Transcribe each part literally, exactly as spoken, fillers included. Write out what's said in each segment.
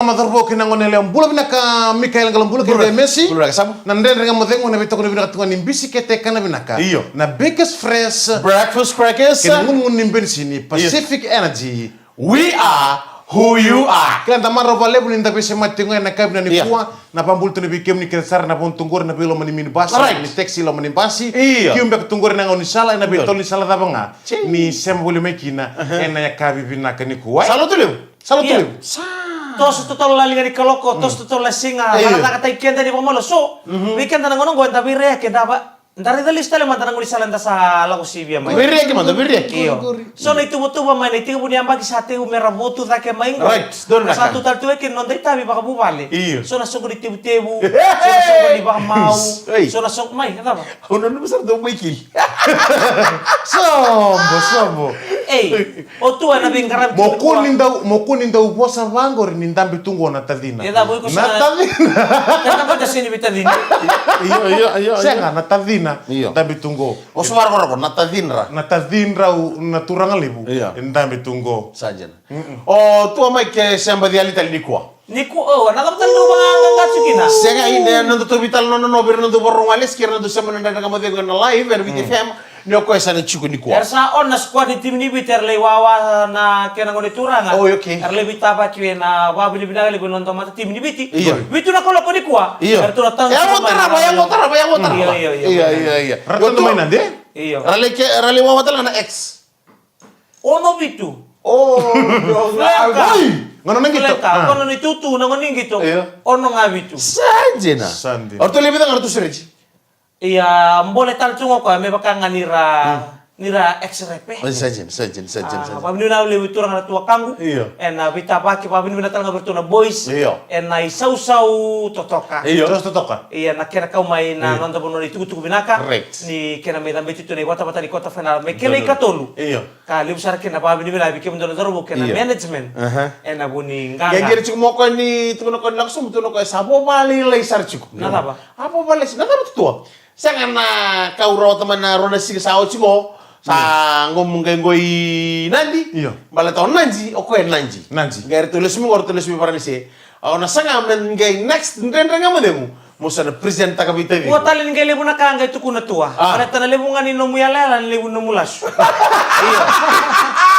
Na cauravou kei na gone yalewa, bula vinaka Mikael Qalobula kei Demesi. Bula vinaka, Samu. Na Dredre Ga Mo Cegu, na veitokoni vinaka tu ga ni bisikete kana vinaka. Io. Na Biggest Fresh. Breakfast crackers. Kei na gunugunu ni benisini, Pacific Energy. We are who you are. Kila, da marau vakalevu ni da veisemati tiko ga ena yakavi nikua. Na vakabula tu ga vei kemuni kece sara na vanua tu qori, na veiloma ni minibus, ni taxi, loma ni basi. Io. Kiu beka tu qori ena gaunisala, ena veitolo ni sala cava ga. Ni sema voli mai kina ena yakavi vinaka nikua. Sa lotu levu. Sa lotu levu. Toso totolo na liga ni kaloko, toso totolo na siga, cakacakataki keda ni vakamalua. So vei keda na gauna oqo eda veiraiyaki, eda va, da raica lesu tale mada na gaunisala eda sa lako sivia mai. Veiraiyaki mada, veiraiyaki. Io. So na ituvatuva mai na itekivu ni yabaki sa tekivu me ra votu cake mai qo. Right. Sa tu tale tu e kina noda itavi vakavuvale. Io. So na soqo ni tevutevu, so na soqo ni vakamau, so na soqo mai, e cava? Au nanuma sara dau mai kili. Sobo, sobo. Ei, o tua na veiqaravi. Mo kua ni dau, mo kua ni dau vosa vaqori ni dabe tu qo na tacina. E cava iko na tacina? Ka na vata sini vei tacina. Io, io, io. Sega, na tacina. Io. Dabe tu qo. O sa varokoroko, na tacinra. Na tacinra, na turaga levu. Io. E dabe tu qo. Sa dina. O tua mai ke seba ciali tale nikua. Nikua, o, na cava tale dau vagagaga tu kina? Sega, ina noda tauvi tale na nona novi ira na dau vakarorogo lesu kei ira na dau sema na Dredre Ga Mo Cegu ena live ena Viti F M. Ni o koya sa na tiko nikua. Era sa on na squad ni timi ni Viti, era lai wawa na kena gone turaga. O, okay. Era lai veitavaki ena vakavinavinaka levu ena noda mata timi ni Viti. Io. Vitu na kaloko nikua. Io. Era tu na tau. Yago tarava, yago tarava, yago tarava. Io, io, io. Io, io, io. Ra tu mai na de? Io. Ra lai ke, ra lai wawa tale ga na X. Ono vitu. O, no, Fleka. Oi, gona na qito. Fleka, ah. Gona ni tutu, na gona ni qito. Io. Ono ga vitu. Sa dina. Sa dina. O ratou levu cake ga ratou sereki. Ia, bole tale tu ga o koya me vaka ga ni ra, ni ra X-ray pe. Sa dina, sa dina, sa dina, sa dina. Vakavinavinaka levu turaga na tuakaqu. Io. Ena veitavaki, vakavinavinaka tale ga vei ratou na boys. Io. Ena isausau totoka. Io. Isausau totoka. Ia, na kena kau mai na noda vanua ni tukutuku vinaka. Right. Ni kena mai cabeti tu na ivatavata ni quarter final me kena ikatolu. Io. Ka levu sara kina na vakavinavinaka vei kemudou na cauravou kei na management. Aha. Ena vu ni qaqa. Qai qiri tiko mai o koya ni tukuna o koya ni lako sobu, tukuna o koya sa vo vakalailai sara tiko. Na cava? A vo vakalailai, na cava tutua? Sega, na ka au rawata mai na rua na siga sa oti qo. Sa qo mo qai qo i Nadi. Io. Baleta o Nadi, o koya e Nadi. Nadi. Qai ratou lesu mai qo, ratou lesu mai Varanise. Au na saga me qai next Dredre Ga Mo Cegu, mo sa na present-taka vei taciqu. Ua tale ni qai levu na ka qai tukuna tua. Ah. Baleta na levu ga ni nomu yalayala, na levu ni nomu lasu. Io.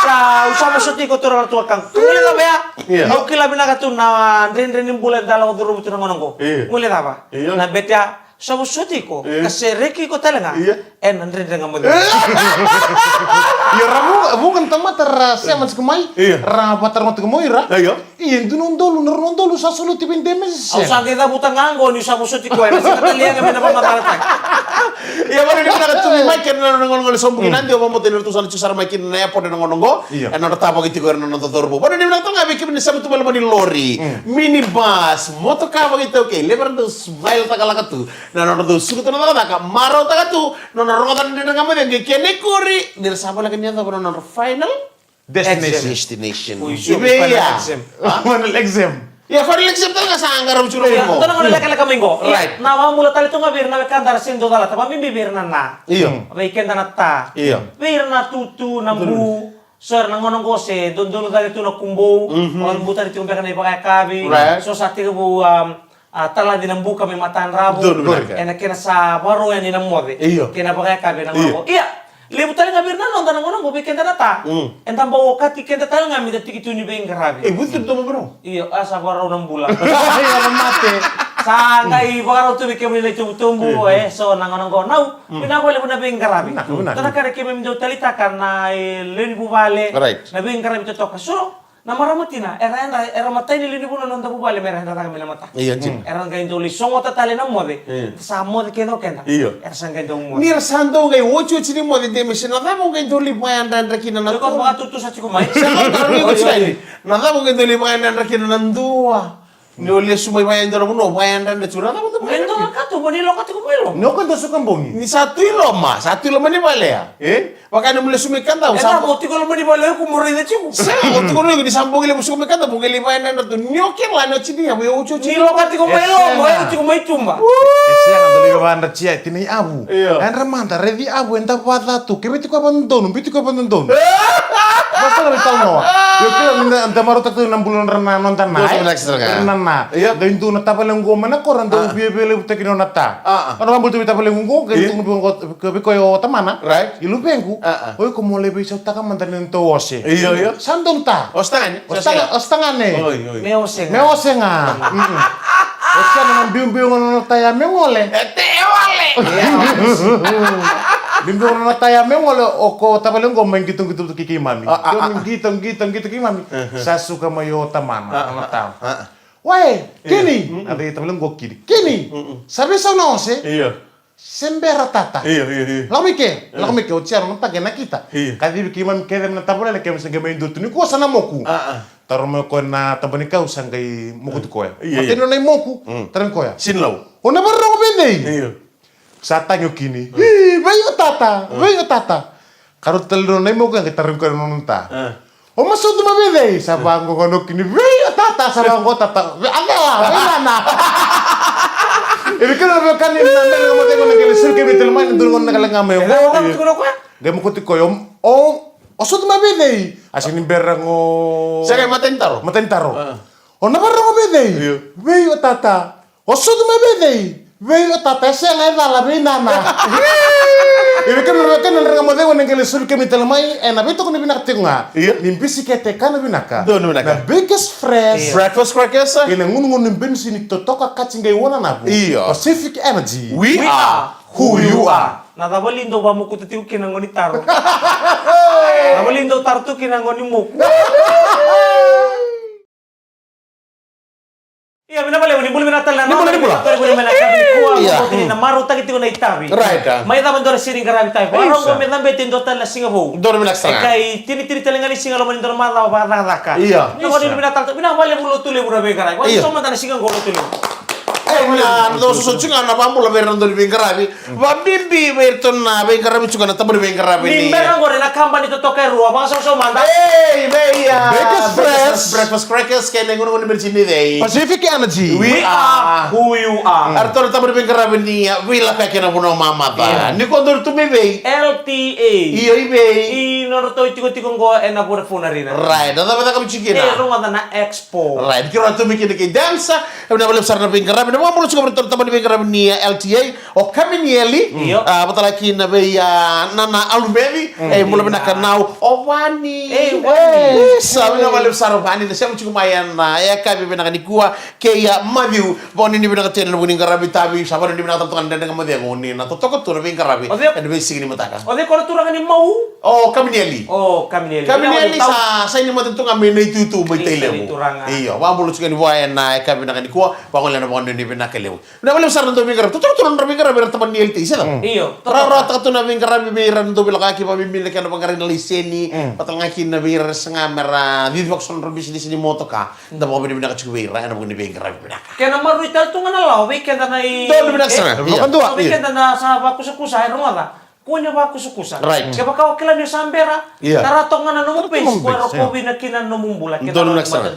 Sa, au sa vosoti iko turaga na tuakaqu. Ka gole cava ya? Io. Au kila vinaka tu na dredre ni bula eda lako curuma tu na gauna oqo. Io. Gole cava? Io. Na bete ya, sa vosoti iko. Io. Ka sereki iko tale ga. Io. Ena Dredre Ga Mo Cegu. Io, ra vuqa, vuqa na tamata ra sema tiko mai, ra vataroga tiko mai ra. Io. Ia, e dua na udolu, na rua na udolu sa soli oti vei Demesi. Au sa qai cavuta ga qo niu sa vosoti koya, na sega tale ga me na vakamacalataki. Ia, vakanuinui vinaka tu mai kina na nona golegole sobu ki Nadi, au vakabauta ni ratou sa na tiko sara mai kina na airport ena gauna oqo. Io. Ena nodra tavaki tiko era na noda cauravou. Vakanuinui vinaka tale ga vei kemuni na sema tu mai loma ni lori, minibus, motoka vakaitaukei, levu era dau smile-taka laka tu. Na nodra dau suka tu na cakacaka, marautaka tu na nodra rogoca na Dredre Ga Mo Cegu, qai kena ikuri ni ra sa voleka ni yacova na nodra final destination. Destination. Ui, i vei ya? Final exam. Ha? Final exam. Ia, final exam tale ga sa qaravi tu na. Ia, qo. Dua na gauna lekaleka mai qo. Right. Ia, na vakabula tale tu ga vei ira na wekada ra sega ni dau calata, vakabibi vei ira na na. Io. Vei keda na ta. Io. Vei ira na tutu, na bu. So era na gauna oqo se dodonu cake tu na kubou, mhm, o bu tale tiko beka na ivakayakavi. Right. So sa tekivu, um, a, talaci na buka mai Matadravu. Donu vinaka. Ena kena sa varau yani na moce. Io. Kei na vakayakavi ena gauna oqo. Io. Ia, levu tale ga vei ira na noda na gauna oqo vei keda na ta. Mm. Eda bau okati keda tale ga me da tiki tu ni veiqaravi. E, vuti tu na domo brau. Io, a sa vakarau na bula. Io, na mate. Sa qai vakarau tu vei kemuni na itubutubu, e, so na gauna oqo. Nau, vinaka vakalevu na veiqaravi. Vinaka, vinaka. Dua na ka na keimami dau taleitaka na, e, lewe ni vuvale. Right. Na veiqaravi totoka. So, na marama tina, era yadra, era matai ni lewe ni vanua na noda vuvale, me ra yadra cake mai na mata. Io, dina. Era qai dau lai sogota tale na moce. Io. Sa moce kece o keda. Io. Era sa qai dau moce. Ni ra sa dau qai otioti ni moce, Demesi, na cava o qai dau lai vakayadrayadra kina na dua? Vakatutusa tiko mai. Sa qai dau lai otioti. Na cava o qai dau lai vakayadrayadra kina na dua? Ni o lesu mai vaya e dua na vanua, vaya yadrayadra tu, ra cava tu mai. E dua na katuba ni loka tiko mai loma. Ni o ka dua suka bogi. Ni sa tu i loma, sa tu i loma ni vale ya. E? Vaka ni mo lesu mai ka dau, e sa cava o tiko i loma ni vale, o iko mo raica tiko. Sega, o tiko i loma ni sa bogi levu suka mai ka dau, bogi levu vaya yadrayadra tu. Ni o kila ni o tini ya, o oti, oti. Ni loka tiko mai loma, o tiko mai tuba. E sega, dau levu vaya yadrayadra tia, tina i avu. Io. Yadra mada, raici avu, eda vaca tu. Kevei tiko e vakadodonu, biu tiko e vakadodonu. Vasa na veitalanoa. Io, kila ni da, da marautaka tu na bula nodra na, noda na, e? Relax, relax. Nodra na, na. Io. Dau dua na tavale qo mai na koro, dau via veilevutaki nona ta. A, a. Au na vakabula tu vei tavale qo, qai tukuna vei koya o tamana. Right. I luvequ. A, a. O iko mo lai veisautaka mada na nodatou ose. Io, io. Sa donu ta. Ose tagane. Ose tagane. Oi, oi. Me ose ga. Me ose ga. Mm. Ose ga, na biubiu ga nona ta ya me gole. E te e wale. Biubiu ga nona ta ya me gole, o ko tavale qo mai qitoqito tu kei keimami. A, a, a. Keimami qito, qito, qito keimami. Sa suka mai o tamana, nona ta. A, a. Wai, Kini. A vei tavale qo Kini. Kini. Sa veisau na ose. Io. Se bera tata. Io, io, io. Lako mai ke, lako mai ke, o Tiaro na ta qai nakita. Io. Kacivi keimami kece mai na tavale, keimami sa qai mai dua tu nikua sa na moku. A, a. Taro mai o koya na taba ni kau sa qai mokuti koya. Io, io. Mateni nona imoku, taro mai koya. Sinilau. O na vakarorogo vei cei? Io. Sa tagi o Kini. Ii, vei o tata, vei o tata. Karua tale nona imoku, qai taro mai koya na nona ta. A. O ma sautu mai vei cei? Sa vaqo o Kini, vei o tata, sa vaqo o tata. Vei, a cala, vei nana. E vei kemuni na veiwekani na Bera ga Mo Cegu ena qele, soli kemuni tale mai na dua na gauna na qele ga mai oqo. Qai mokuti koya, o, o sautu mai vei cei? A sega ni bera ga. Sega, e matai ni taro. Matai ni taro. A. O na vakarorogo vei cei? Io. Vei o tata. O sautu mai vei cei? Vei o tata, e sega, e cala, vei nana. E vei kemuni na veiwekani na Bera ga Mo Cegu ena qele, soli kemuni tale mai ena veitokoni vinaka tiko ga. Io. Ni bisikete, kana vinaka. Donu vinaka. Na Bakers Fresh. Io. Breakfast crackers. Kei na gunugunu ni benisi ni totoka, kati qai wananavu. Io. Pacific Energy. We are who you are. Na cava li dou vamokuta tiko kina na gone ni taro? Na cava li dou taro tu kina na gone ni moku? Ia, vinaka vakalevu, ni bula vinaka tale na, ni bula, ni bula. Tori vuli mai na yakavi nikua, io, oti ni na marautaki tiko na itavi. Right. Mai cava dua na siga ni qaravi itavi. Isa. Vakarau qo me cabeti e dua tale na siga vou. Dua na vinaka sara. E kai tinitini tale ga ni siga loma ni dua na macawa vakacakacaka. Io. Ni vakanuinui vinaka tale, vinaka vakalevu Lotulevu na veiqaravi. Io. Vakasoso mada na siga qo Lotulevu. E, na, na dau soso tiko ga na vakabula vei ira na dau ni veiqaravi. Vakabibi vei iratou na veiqaravi tiko na tabana ni veiqaravi ni, ni bera qori na kabani totoka e rua, vakasausau mada. Ei, vei, a, Bakers Fresh. Breakfast crackers, kei na gunugunu ni benisi ni cei? Pacific Energy. We are who you are. Eratou na tabana ni veiqaravi ni, a, veilakoyaki ena vanua mamaca. Io. Ni ko duri tu mai vei? L T A. Io, i vei? I nodratou itikotiko qo ena Vodafone Arena. Right, na cava caka mai tiko kina? E rogoca na Expo. Right, keirau tu mai kina kei Dancer. E vinaka vakalevu sara na veiqaravi. Na vakabula tiko vei iratou na tabana ni veiqaravi ni, a, L T A. O Kaminieli. Io. A, vata kei na vei, a, Nana Alumeci. Mm. E, bula vinaka nau. O Vani. E, Vani. E, sa vinaka vakalevu sara o Vani. Na sema tiko mai ena, a, yakavi vinaka nikua. Kei, a, Maciu. Vakanuinui vinaka tiko ena vuku ni qaravi itavi. Sa vakanuinui vinaka tale toka na Dredre Ga Mo Cegu ni na totoka tu na veiqaravi. O cei? Ena veisiga ni mataka. O cei ko na turaga ni Mau? O Kaminieli. O Kaminieli. Kaminieli sa, sa saini mata tu ga mai na itutu mai Tailevu. Io, vakabula tiko yani vua ena yakavi vinaka nikua. Vagolea na vakanuinui vinaka levu. Vinaka vakalevu sara na dau veiqaravi. Totoka tu na nodra veiqaravi era tabana ni L T A, se cava? Mm. Io, totoka. Rawarawa tu na veiqaravi vei ira na dau veilakoyaki, vakabibi na kena vaqarai na laiseni. Mm. Vata ga kina vei ira era saga mera cicivaka so na nodra bisinisi ni motoka. Da vakavinavinaka tiko vei ira ena vuku ni veiqaravi vinaka. Kena maroroi tale tu ga na lawa vei keda na i, donu vinaka sara. E, vakadua. Vei keda na sa vakusakusa, e rogoca. Kua ni vakusakusa. Right. Kevaka o kila ni o sa bera, io, tara toka ga na nomu pace, ko rokovi na kina na nomu bula. Donu vinaka sara.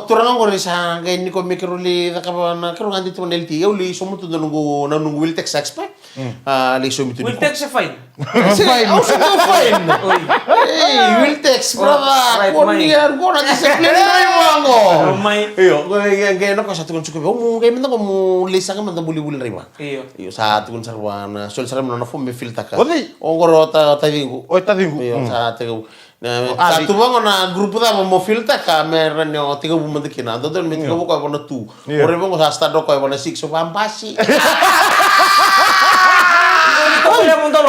Turaga qori sa qai ni ko me keirau lai cakava na, keirau gade tu na L T A, au lai sauma tu na noqu, na noqu wheel tax expert. Mm. A, lai sauma tu ni Wheel tax e fine. Fine. Au sa tu fine. Oi. Ei, wheel tax, brother. Right, ko ni, mai. Ko na discipline driver qo. Mai. Io, qo, qo, qo, na ko sa tukuna tiko vei au, mo qai mada qo mo lai saga mada bulibuli driver. Io. Io, sa tukuna sara vua na, soli sara mai na nona form me fill taka. O cei? O qori o ta, taciqu. O taciqu. Io, mm, sa tekivu. Na, o sa Avi. Tu vaqo na group cava mo fill taka me rawa ni o tekivu mada kina. Dodonu me tekivu, io, koya vaka na two. Io. O rai vaqo sa start o koya vaka na six, o vabasi. Ko via mo dolo.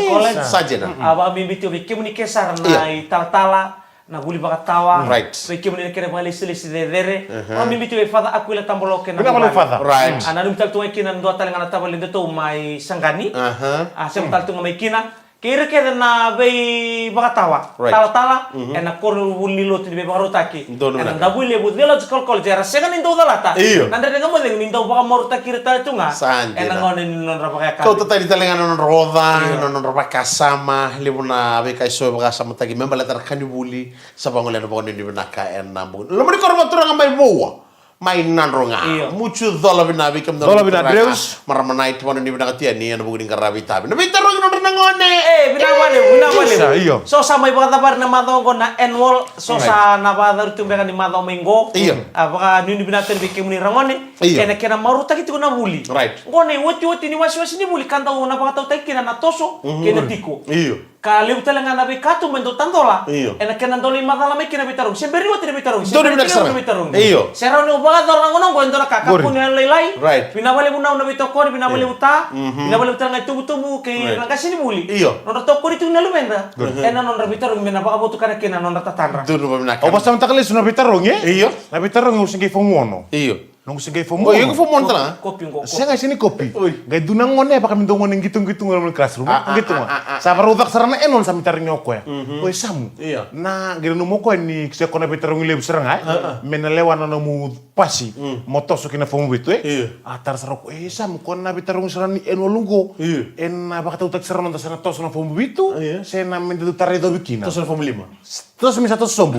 College. Sa dina. A vakabibi tiko vei kemuni ke sara na italatala, na vuli vakatawa. Right. Vei kemuni na kena vakalesilesi cecere. Vakabibi tiko vei Father Aquila Tabaloke na vuvale. Right. A nanumi tale tu ga kina na dua tale ga na tavale datou mai Saqani. A sema tale tu ga mai kina. Kei ira kece na veivakatawa. Right. Talatala ena koronivuli ni lotu ni veivakarautaki. Ena Davuilevu Theological College era sega ni dau calata. Io. Na dredre ga mo cegu ni dau vakamarautaki ira tale tu ga. Sa dina. Ena gauna ni nodra vakayakavi. Kauta tani tale ga na nodra oca, na nodra vakasama, levu na veika eso e vakasamataki me baleta na ka ni vuli, sa vagolea na vakanuinui vinaka ena bogi. Loma ni koro vakaturaga mai Vaua. Mai Nadroga. Io. Mucu cola vina vei kemudou. Cola vina, Dreus. Marama Nait, vakanuinui vinaka tu yani ena vuku ni qaravi itavi. Na veitarogi nodra na gone. E, vinaka vakalevu, vinaka vakalevu. Isa, io. So sa mai vakacavari na macawa oqo na annual, so sa na vakacuru tu beka ni macawa mai qo. Io. A, vakanuinui vinaka tu yani vei kemuni ragone. Io. Ena kena marautaki tiko na vuli. Right. Qo na iotioti ni wasewase ni vuli ka dau na vakatautaki kina na toso kei na tiko. Io. Ka levu tale ga na veika tu me dau tadola. Io. Ena kena dau lai macala mai kina veitarogi. Se bera ni oti na veitarogi. Se bera ni oti na veitarogi. Io. Se rawa ni o vakayacora na gauna oqo e dua na ka, kakua ni yalolailai. Right. Vinaka vakalevu na veitokoni, vinaka vakalevu ta. Vinaka vakalevu tale ga itubutubu kei na qasenivuli. Io. Nodra tokoni tu na luveda. Ena nodra veitarogi me na vakavotukana kina na nodra tatadra. Au vakasamataka lesu na veitarogi, e? Io. Na veitarogi au se qai fomu ono. Io. Noqu se qai fomu. Oi, iko fomu tala. Kopi qo. Sega, sega ni kopi. Oi. Qai dua na gone, vaka me dua gone qitoqito qo na classroom. Qito ga. Sa varau caka sara na annual, sa mai tarogi o koya. Oi, Samu. Io. Na qai nanuma o koya ni se ko na veitarogi levu sara ga, e? Me na lewa na nomu pasi. Mo toso ki na fomu vitu, e? Io. A tara sara o koya, e, Samu, ko na veitarogi sara ni annual qo. Io. Ena vakatautaki sara noda sa na toso na fomu vitu. Io. Se na me dau tara icovi kina. Toso na fomu lima. Toso me sa toso sobu.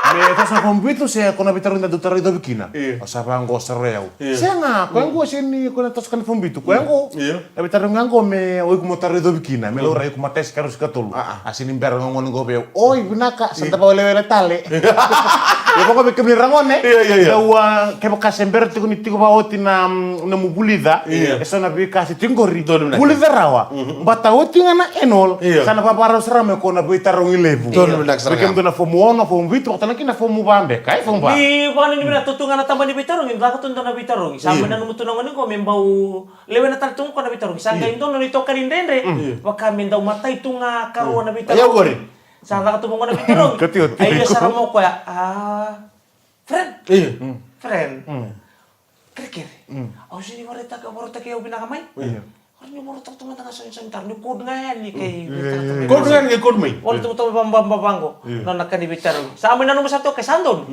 Me toso na fomu vitu se ko na veitarogi da dau tara icovi kina. Io. Au sa vaqo sara o yau. Io. Sega, koya qo se ni ko na toso ka na fomu vitu. Koya qo. Io. Na veitarogi qo me o iko mo tara icovi kina. Me laurai iko matai, sikaru, sikatolu. A, a. A se ni bera ga gone qo vei au. Oi, vinaka, sa da vakawelewele tale. Ia vaqo vei kemuni ragone. Io, io, io. Dau, a, kevaka se bera tiko ni tiko vakaoti na, mm, nomu vulica. Io. E so na veika se tiko qori. Donu na. Vulica rawa. Bata oti ga na annual, sa na vavarau sara me ko na veitarogi levu. Donu vinaka sara. Vei kemudou na fomu ono, fomu vitu, vakatale kina fomu va beka, e, fomu va. Ni vakanuinui vinaka tu ga na taba ni veitarogi, caka tu dua na veitarogi. Sa mai nanuma tu na gone qo me bau lewena tale tu ga ko na veitarogi. Sa qai dua na itokani dredre, vaka me dau matai tu ga karua na veitarogi. Sa caka tu vaqo na veitarogi. Kati oti. Ai, ia sara mo koya. A, friend. Friend. Kerekere. Au sega ni vakaraitaka, vakarautaki au vinaka mai. Io. Ora ni vakarautaka tu mada ga sa ni, sa ni taro ni code ga yani kei, code ga yani kei code mai. Ora tu mada vababa vaqo. Io. Nona ka ni veitarogi. Sa mai nanuma sa toka sa donu.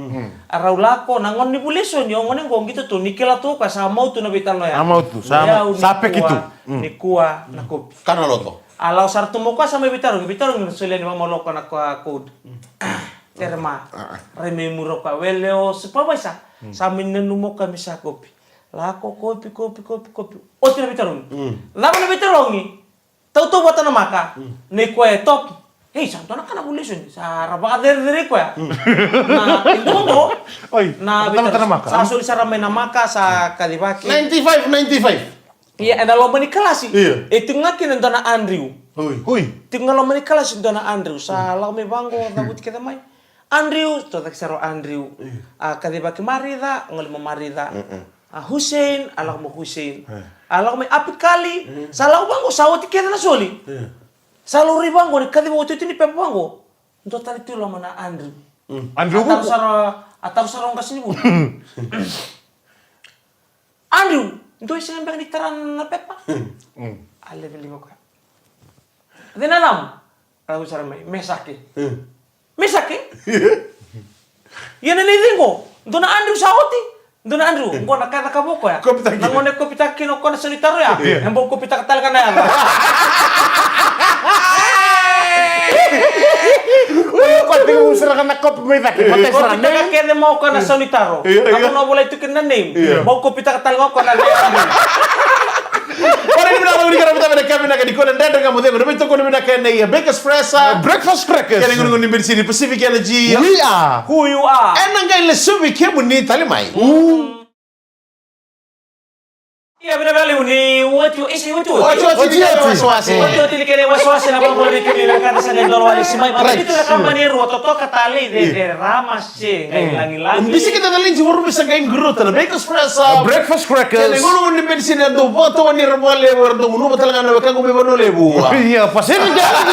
A rau lako na gone ni vuli e so ni o gone qo qito tu ni kila tu ka sa mau tu na veitalanoa ya. A mau tu, sa peki tu. Nikua na kopi. Kana loto. A lau sara tu mo koya sa mai veitarogi, veitarogi na solia ni vakamalua koya na koya code. Tere ma. Rai mai muri o koya, wele o supervisor. Sa mai nanuma o koya me sa kopi. Lako kopi, kopi, kopi, kopi. Oti na veitarogi. Cava na veitarogi? Tautauvata na maka. Nei koya e top. Ei, sa dua na ka na vuli e so ni. Sa ra vakacerecerei koya. Na, e dua qo. Oi, na veitarogi. Sa soli sara mai na maka, sa kacivaki. Ninety-five, ninety-five. Ia, ena loma ni kalasi. Io. E tiko ga kina e dua na Andrew. Oi. Oi. Tiko ga loma ni kalasi e dua na Andrew. Sa lako mai vaqo, cavuti kece mai. Andrew, tu cake sara o Andrew. Io. A kacivaki Marica, gole mai Marica. A Hussein, a lako mai Hussein. A lako mai Apikali. Sa lako vaqo, sa oti kece na soli. Io. Sa laurai vaqo, ni kaciva otioti ni pepa vaqo. Dua tale tu i loma na Andrew. Andrew vuku. A taro sara, a taro sara o qasenivuli. Andrew, dua e sega beka ni tara na pepa? A leveleva koya. Cei na yacamu? A rau sara mai, Mesake. Mesake? Ia na nei cei qo? Dua na Andrew sa oti? Dua na Andrew, qo na ka e cakava o koya. Kopitaki. Na gone kopitaka kina o koya na sau ni taro ya. E bau kopitaka tale ga na yaca. Ui, ko tiko sara ga na kopi mai cake. Matai sara na name. Kopitaka kece mai o koya na sau ni taro. Io, io. Ka mo na volai tu kina na name. Io. Bau kopitaka tale ga o koya na name. Ora ni vinaka, ni kara vinaka, ni kara vinaka, ni kona dredre ga mo cegu. Na veitokoni vinaka ena ia Bakers Fresh. Breakfast Crackers. Kena gunu ni benisini Pacific Energy. We are who you are. Ena qai lesuvi kemuni tale mai. Ia, vinaka vakalevu ni oti, oti, oti, oti. Oti, oti, oti, oti. Oti, oti, ni kena wasewase na vakabula vei kemuni na ka da sa qai dola wale si mai. Right. Vakabitu na kambani e rua, totoka talei, cecere, rama se qai lagilagi. Bisikete talei, jivaru me sa qai guruta na Bakers Fresh. Breakfast Crackers. Kena gunu ni benisini, dau vakatawani ira vakalevu, era dau gunuva tale ga na wekaqu mai Vanua Levu. Ia, paseni jaki.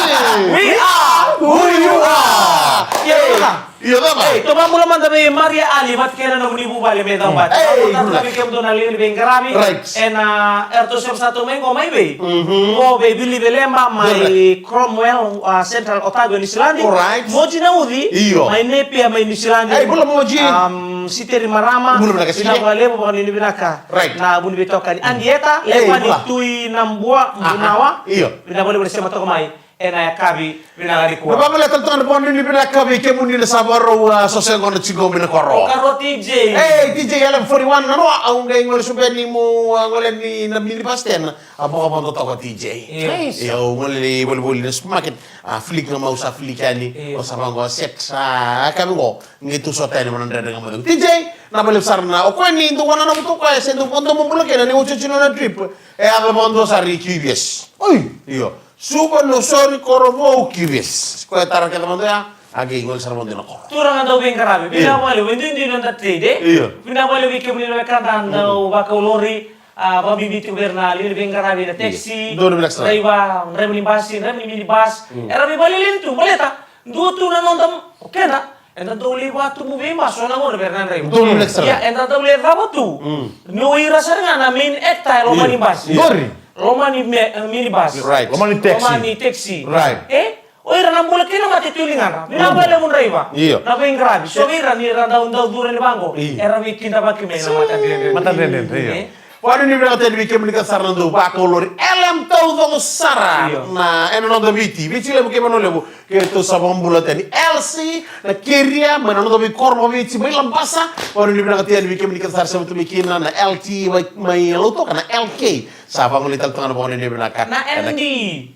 We are who you are. Ia, ia. Io, cava? Ei, tou vakabula mada vei Maria Ali, vata kei ira na nomuni vuvale me Caubaty. Ei, vakabula tale vei kemudou na lewe ni veiqaravi. Right. Ena, eratou sema sa tu mai qo mai vei. Qo vei Vili Veleba mai Cromwell, a, Central Otago, New Zealand. Alright. Moji Nauci. Io. Mai Napier, mai New Zealand. Ei, bula Moji. Um, Siteri Marama. Bula vinaka, Siteri. Vinaka vakalevu, vakanuinui vinaka. Right. Na vuniveitokani. Andieta, Lewani, bula. Tui Nabua, Bunawa. Io. Vinaka vakalevu na sema toka mai. ena yakavi vinaka nikua. Na vagolea tale toka na vakanuinui vinaka vei kemuni na sa vakarau, a, soso yaqona tiko mai na koro. O Karo T J. Ei, T J L M forty-one, nanoa, au qai gole sobu yani mo, a, gole yani na minibus ten, a vakavado toka o T J. Io. Nice. Io, au gole volivoli na supermarket, a, filiki ga mau sa filiki yani, io, au sa vaqo set, a, yakavi qo, qai tou sota yani mo na dredre ga mo cegu. T J, na valevu sara na, o koya ni dou wanana mo tou koya, se dou vodo mo bula kina, ni otioti nona trip, e yaco vakadua sara i Q V S. Oi. Io. Suva, Nausori, Korovou, Q V S. Koya tara kece mada ya, a qai gole sara mada na koro. Turaga dau veiqaravi. Io. Vinaka vakalevu, e duidui noda trade, e? Io. Vinaka vakalevu vei kemuni na wekada dau vakau lori, a, vakabibi tiko vei ira na liuliu veiqaravi na taxi, io, dou na vinaka sara, draiva, draiva ni basi, draiva ni minibus. Mm. Era veivakaleleni tu, baleta dua tu na noda, o keda, eda dau lai vakatubu veibaso na gauna vei ira na draiva. Dou na vinaka sara. Ia, eda dau lai cava tu. Mm. Ni o ira sara ga na main actor e loma ni basi. Io. Qori. Loma ni me-, eh, minibus. Right. Loma ni taxi. Loma ni taxi. Right. E? O ira na bula kei na mate tu e ligada. Vinaka vakalevu draiva. Io. Na veiqaravi. So vei ira ni ra dau, dau curu yani vaqo. Io. Era veikidavaki mai na matadredredre. Matadredredre, io. E? Vakanuinui vinaka tale vei kemuni kece sara na dau vakau lori. L M taucoko sara. Io. Na, ena noda Viti. Viti levu kei Vanua Levu. Keitou sa vakabula tale. L C, na Keria, mai na noda veikoro vakaviti, mai Labasa. Vakanuinui vinaka tale vei kemuni kece sara sema tu mai kina, na L T, mai, mai Lautoka, na L K. Sa vagolei tale toka na vakanuinui vinaka. Na N D.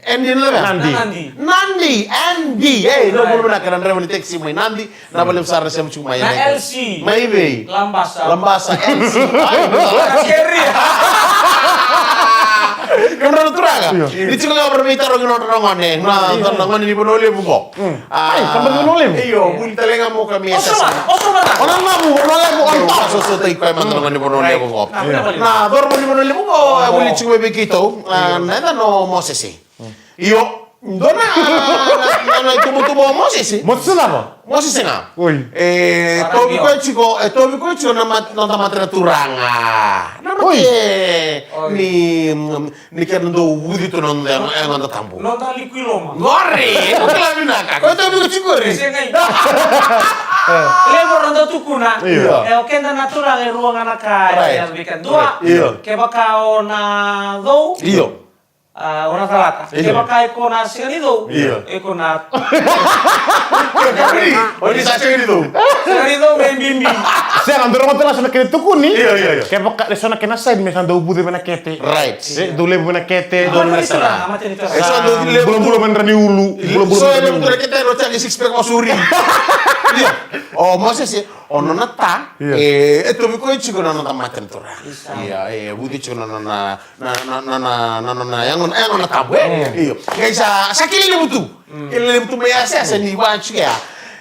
N D na cava? Nadi. Nadi. Nadi. N D. Ei, na vakanuinui vinaka na draiva ni taxi mai Nadi. Na valevu sara na sema tiko mai. Na L C. Mai vei? Labasa. Labasa, L C. Ai, na Keria. Kemudrau na turaga. Io. Ni tiko ga vei tarogi nodra na gone. Na, na gone ni Vanua Levu qo. Mm. A, ai, sa bau Vanua Levu? Io, vuli tale ga mo ka mi. Osoma, osoma. Ona na vu, Vanua Levu, on top. Sa sosotai koya mada na gone ni Vanua Levu qo. Right. Na, na cauravou ni Vanua Levu qo, e vuli tiko mai vei keitou. A, na yacana o Mosese. Io, dua na, na, na, na itubutubu o Mosese. Mosese cava? Mosese ga. Oi. E, tauvi koya tiko, e, tauvi koya tiko na mat-, noda mata na turaga. Na mate. Oi. Oi. Ni, ni kena dau vuci tu na noda, e, noda tabu. Noda liku i loma. Qori, o kila vinaka. Koya tauvi koya tiko qori. E sega i. Levu ra dau tukuna. Io. E, o keda na turaga e rua ga na ka, right, e, vei keda. Dua. Io. Kevaka o na cou. Io. A, o na calata. Io. Kevaka iko na sega ni cou, io, iko na. O ni sa sega ni cou. Sega ni cou me bibi. Sega, dou rogoca tale ga so na kena tukuni. Io, io, io. Kevaka, e so na kena side me sa dau vuce vei na kete. Right. E, dau levu vei na kete. Dau levu vei na kete. E so dau levu. Bulabula mai na dra ni ulu. Bulabula mai na dra ni ulu. So e levu tu na kete, no cagi six pack o suri. Io. O Mosese, o nona ta, io, e, e tauvi koya tiko na noda mata na turaga. Isa. Io, e vuci tiko na nona na, na, na, na, na, na, na, na, yagona, yagona tabu, e? Mm. Io. Qai sa, sa kilai levu tu. Mm. Kilai levu tu mai yasayasa ni vaka tiko ya.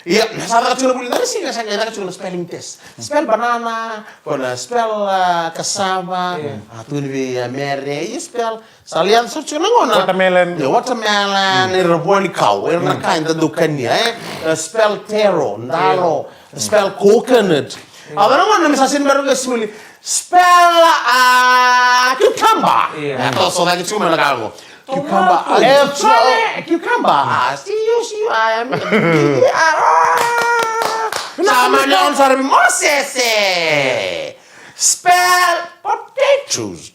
Io, sa caka tiko na vuli, na siga sa qai caka tiko na spelling test. Spell banana, ko na spell, a, cassava, io, a, tukuni vei, a, Mere, io, spell, sa lai yaco sara tiko na gona. Watermelon. Io, watermelon, mm, ira na vua ni kau, ira na, mm, ka eda dau kania, e? A, spell taro, dalo, io, spell coconut. Mm. A, cava na gona me sa sini bera ga simuli. Spell, a, cucumber. Io. E, toso cake tiko mai na ka qo. Cucumber. Tomato. A, e, cucumber. A, C U C U I M B E R. Sa mani on sara vei Mosese. Spell potatoes.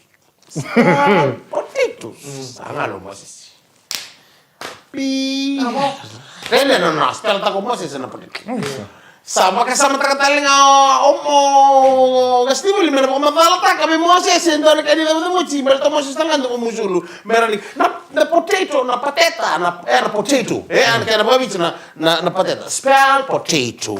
Spell potatoes. Mm. Sa galo Mosese. Pi. Amo. Rene, no, no, spell taka o Mosese na potato. Mm. Sa vakasamataka tale ga o, o, o Kastivuli me na vakamacalataka vei Mosese e dua na kena icavucavuti, baleta o Mosese tale ga dau musulu. Me rawa ni, na, na potato, na pateta, na, e, na potato. E, na kena vakaviti na, na, na pateta. Spell potato.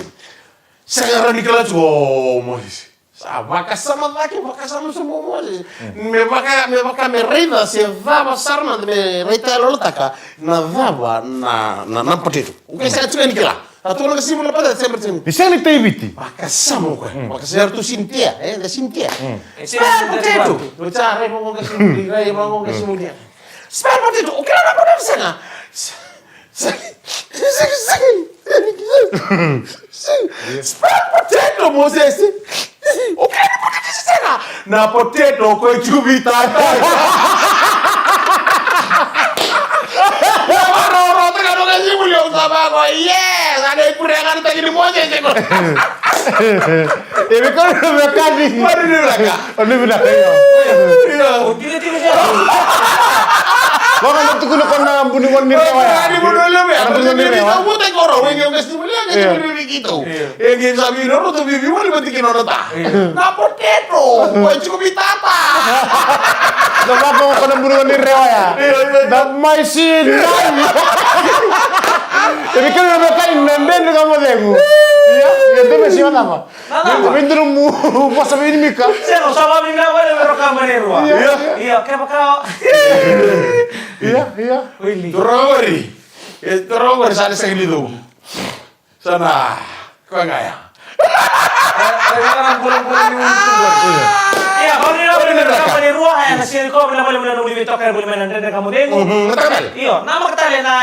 Sega rawa ni kila tiko o Mosese. Sa vakasama cake, vakasama sobu o Mosese. Mm. Me vaka, me vaka me raica se cava sara mada me raitayaloyalotaka na cava na, na, na potato. O ke sega tiko ni kila. Sa tukuna Kasivuli na potato, sega tiko ni. Ni sega ni tai Viti. Vakasama o koya. Mm. Vakasama tu Cynthia, e, the Cynthia. Mm. Spell potato. Oti a rai vaqo Kasivuli, rai vaqo Kasivuli. Spell potato. O kila na potato sega. Spell potato, Mosese. O kila na potato sega. Na potato ko e tiko vei tata. Rorotaka no Kasivuli, au sa vaqo. Yes, a qai kuria ga na taki ni Mosese ko. E vei koya na veiwekani. Mari ni vinaka. O ni vinaka, io. Io. Vaka na tukuna ko na buni gone ni rewa ya. Ni buni gone ni rewa. Ni buni gone ni rewa. Vuta i koro, wenge o kasi muli anga si muli viki tu. E ngi sa vi noro tu vi vi wali vati ki noro ta. Na potato. Ko e tiko vi tata. Na vaka ko na buni gone ni rewa ya. Na mai si nai. E vi kena na kai na deni ka mo cegu. Ia, ia deni si ona ma. Vei duru mu vosa vei ni mika. Sega, sa vavinavinaka vale vei rau ka mani rua. Ia, kevaka. Ia, ia. Wili. Toro gori. E toro gori sa le sega ni dou. Sa na. Koya ga ya. Ia, vavinavinaka vale vei rau ka mani rua, ena sega ni kau vinavinaka vale vei rau na uli vei toka vale mai na dredre ka mo cegu. Io, na maka tale na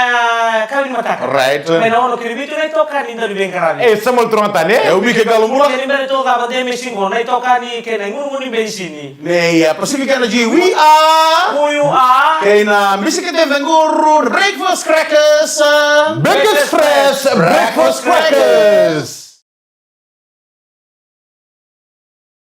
kavi ni mataka. Right. Mai na ono ki na vitu na itokani dau ni veiqaravi. E, Samuel Turagatane. E, Wike Qalobula. Kei ni bera ni tou cava de me sigo, na itokani kei na igunugunu ni benisini. Nei a Pacific Energy, we are. Who you are. Kei na bisikete caquru, breakfast crackers. Biggest fresh breakfast crackers.